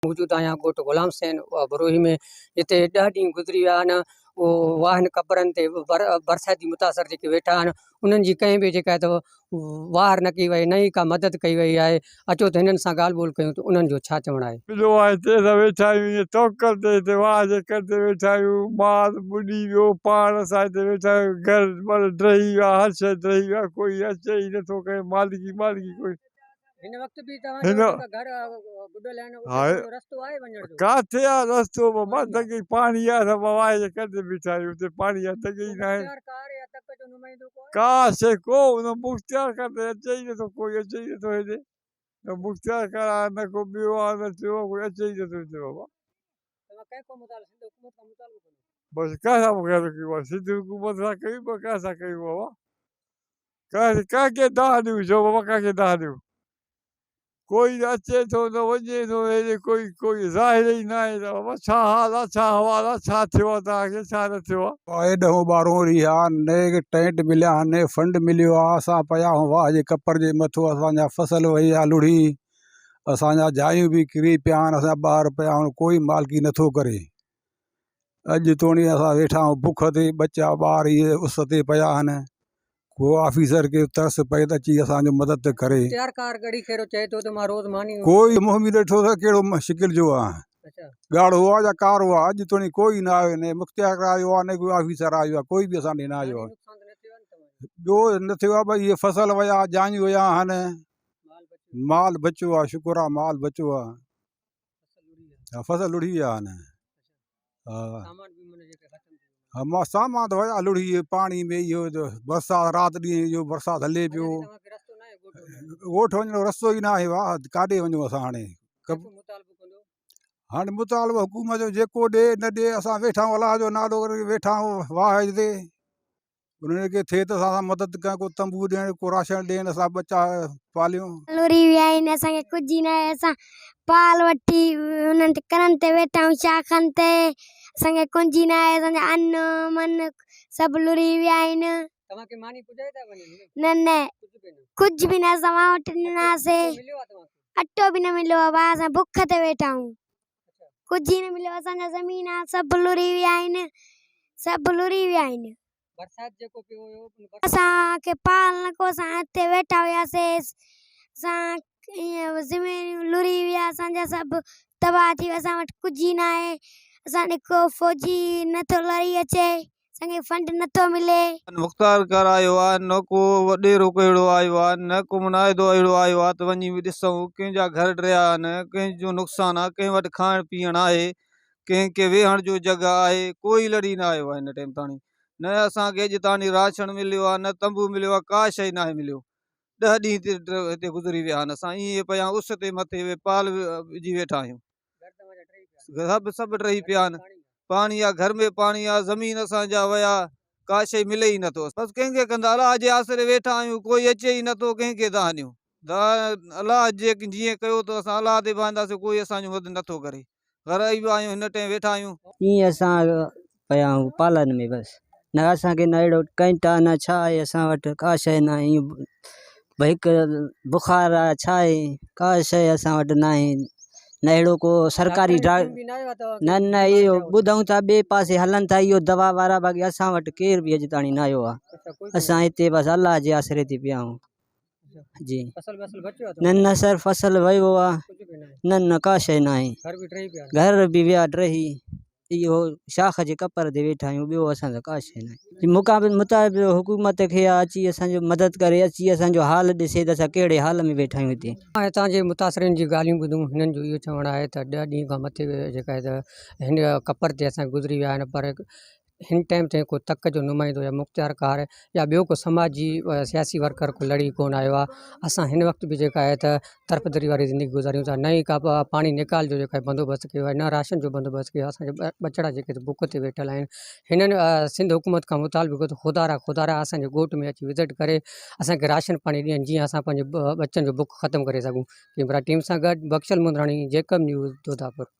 موجود آهيان ڳوٺ غلام حسين بروهي ۾ جتي ڏهه ڏينهن گذري ويا آهن اهو واهن قبرن تي برساتي متاثر جيڪي ويٺا آهن انهن جي ڪنهن به جيڪا اٿو واهر نه ڪئي وئي نه ئي ڪا مدد ڪئي وئي آهي اچو ته هنن سان ڳالهه ٻولهه ڪيون ته انهن جو ڇا چوڻ آهي. مليو آهي هتي اسان ويٺا آهيون ائين توڪل تي هتي واهه جي ڪر تي ويٺا آهيون مال ٻڏي ويو پاڻ اسان هتي ويٺا آهيون گهر ٻر ڊهي ويا هر شيء ڊهي ويا ڪوئي اچي ئي نٿو ڪنهن مالڪي مالڪي ڪوئي هن وقت به توهان جو جيڪا گهر ٻڏل آهن اتي ڪو رستو آهي وڃڻ جو؟ ڪاٿي آ رستو بابا دڳ ئي پاڻي آ اسان واهي جي ڪنڊ تي بيٺا آهيون اتي پاڻي آ دڳ ئي ناهي. مختيار ڪار يا تڪ جو نمائندو ڪو آيو؟ ڪا شي ڪو نه مختيار ڪار ته اچي ئي نٿو ڪوئي اچي ئي نٿو هيڏي نه مختيار ڪار آ نه ڪو ٻيو آ نه ٽيو آ ڪوئي اچي ئي نٿو هتي بابا. توهان ڪنهن کان مطالبو سنڌ حڪومت کان مطالبو ڪندو؟ بس ڪنهن سان مطالبو ڪيون سنڌ حڪومت سان ڪيون پر ڪنهن سان ڪيون بابا. ڪنهن ڪنهن کي دانهن ڏيون ڇو بابا ڪنهن کي دانهن ڏيون ڪوئي نه اچي ٿو نه وڃي ٿو هيڏي ڪوئي ڪوئي ظاهر ئي ناهي ته بابا ڇا حال آ ڇا حوال آ ڇا ٿيو آ توهان کي ڇا نه ٿيو آ. آهي ڏهون ٻارهون ريها نئين ٽينٽ مليا آهن فنڊ مليو آ اسان پيا آهيون واهه جي ڪپر جي مٿو اسان جا فصل وئي آ لڙهي اسان جا جايون به ڪري پيا آهن اسان ٻاهر پيا آهيون ڪوئي مالڪي نٿو ڪري اڄ توڻي اسان ويٺا آهيون بک تي ٻچا ٻار اهي اس تي پيا آهن ڪو آفيسر کي ترس پئي ته اچي اسان جو مدد ته ڪري. مختيار ڪار ڳڙهي خيرو چئي ٿو ته مان روز ماني. ڪوئي منهن به ڏٺو ته ڪهڙو شڪل جو آهي ڳاڙهو آهي يا ڪارو آهي اڄ توڻي ڪوئي نه آيو نه مختيار ڪار آيو آهي نه ڪوئي آفيسر آيو آهي ڪوئي به اسان ڏي نه آيو آهي ٻيو نه ٿيو آهي ڀئي اهي فصل ويا جايون ويا آهن مال بچيو آهي شڪر آهي مال بچيو آهي. فصل لڙهي ويا آهن ها ها سامان ته ويا لڙهي پاڻي ۾ اهو برسات رات ڏينهن اهو برسات هلي پيو ڳوٺ وڃڻ جو رستو ئي ناهي واهه ڪاڏي وڃون اسان هاڻي هاڻي مطالبو حڪومت جو جيڪو ڏي نه ڏي اسان ويٺا آهيون الله جو نالو ڪري ويٺا آهيون واهه تي انهن کي ٿئي ته اسان سان مدد ڪن ڪو تنبو ڏين ڪو راشن ڏين اسان ٻچا پاليون. لوري ويا آهن اسان کي ڪجهه ئي ناهي اسان پال وٺي انهن تي ڪنن تي ويٺا آهيون شاخن تي اسان کي ڪجهه ئي ناهي اسان جا ان من سڀ لڙي ويا آهن. توهان کي ماني پڄائي ٿا وڃن نه نه ڪجهه به نه اسان وٽ ڏناسي اٽو به نه مليو آهي ڀاء اسان بک تي ويٺا آهيون. ڪجهه ئي نه مليو اسان جا زمين سڀ لڙهي ويا آهن سڀ لڙهي ويا آهن برسات جيڪو پيو هيو اسان کي پال نه ڪو اسان هتي ويٺا هياسي اسان ائين زمين لڙهي ويا اسان جا سڀ تباهه ٿي ويا اسان وٽ ڪجهه ئي نه آهي اسان ڏي ڪو فوجي نٿو لڙي اچي اسان کي فنڊ نٿو ملي. مختار ڪار آيو آ نه ڪو وڏيرو ڪهڙو آيو آ نه ڪو منائدو اهڙو آيو آ ته وڃي ڏسون ڪنهن جا گهر ڊهيا آهن ڪنهن جو نقصان آ ڪنهن وٽ کائڻ پيئڻ آهي ڪنهن کي ويهڻ جو جڳهه آهي ڪوئي لڙي نه آيو آ هن ٽيم تاڻي نه اسان کي اڄ تاڻي راشڻ مليو آ نه تنبو مليو آ ڪا شيء ناهي مليو ڏهه ڏينهن هتي گذري ويا آهن اسان ائين پيا اس تي مٿي پال وجهي ويٺا آهيون سڀ سڀ ڊهي پيا آهن پاڻي آ گهر ۾ پاڻي آ زمين اسان جا ويا ڪا شيء ملي ئي نٿو بس ڪنهن کي ڪندا الله جي آسري ويٺا آهيون ڪوئي اچي ئي نٿو ڪنهن کي دانهن ڏيون الله جي جيئن ڪيو ته اسان الله تي ڀائينداسين ڪوئي اسان جو مدد نٿو ڪري غريب آهيون هن ٽئين ويٺا آهيون. ائين اسان پيا آهيون پالن ۾ بس نه اسان کي نه اهڙو ڪئنٽ آهي نه ڇا آهي اسان وٽ ڪا شيء نه آهي ائين ڀئي هڪ بخار آهي ڇا آهي ڪا شيء اسان وٽ نه آهي نه اهڙو ڪو سرڪاري ڊا نه نه اهو ٻڌون ٿا ٻئي پاسي هلن ٿا اهو دوا وارا باقي اسان وٽ ڪير به اڄ تاڻي نه آيو آهي اسان هتي بس الله جي آسري تي پيا آهيون جي نه نه سر فصل ويو آ نه نه ڪا شيء ناهي گهر به ويا ڊهي اهو شاخ جي ڪپر تي ويٺا آهيون ٻيو اسان سان ڪا شيء ناهي مقابل مطالب حڪومت کي آ اچي اسان جو مدد ڪري اچي اسان جو حال ڏسي ته اسان ڪهڙي حال ۾ ويٺا آهيون هتي. هتان جي متاثرين جي ڳالهيون ٻڌون هنن جو اهو چوڻ آهي ته ڏهه ڏينهن کان مٿي جيڪا آهي ته هن ڪپر تي اسان گذري ويا آهن پر هن ٽائيم تائين ڪو تڪ جو نمائندو يا مختيار ڪار يا ٻيو ڪو سماجي سياسي ورڪر ڪو لڙي ڪونه آيو آهي اسان هن وقت به جيڪا آهي ته طرفداري واري زندگي گذاريون ٿا نه ئي ڪا پاڻي نيڪال جو جيڪو آهي بندوبست ڪيو آهي نه راشن جو بندوبست ڪيو آهي اسانجا ٻچڙا جيڪي بک تي ويٺل آهن هنن سنڌ حڪومت کان مطالبو ڪيو ته خدا را خدا را اسانجي ڳوٺ ۾ اچي وزٽ ڪري اسانکي راشن پاڻي ڏين جيئن اسان پنهنجي ٻچن جو بک ختم ڪري سگهون ڪيمرا ٽيم سان گڏ بخشل مندراڻي جيڪب نيوز دوداپور.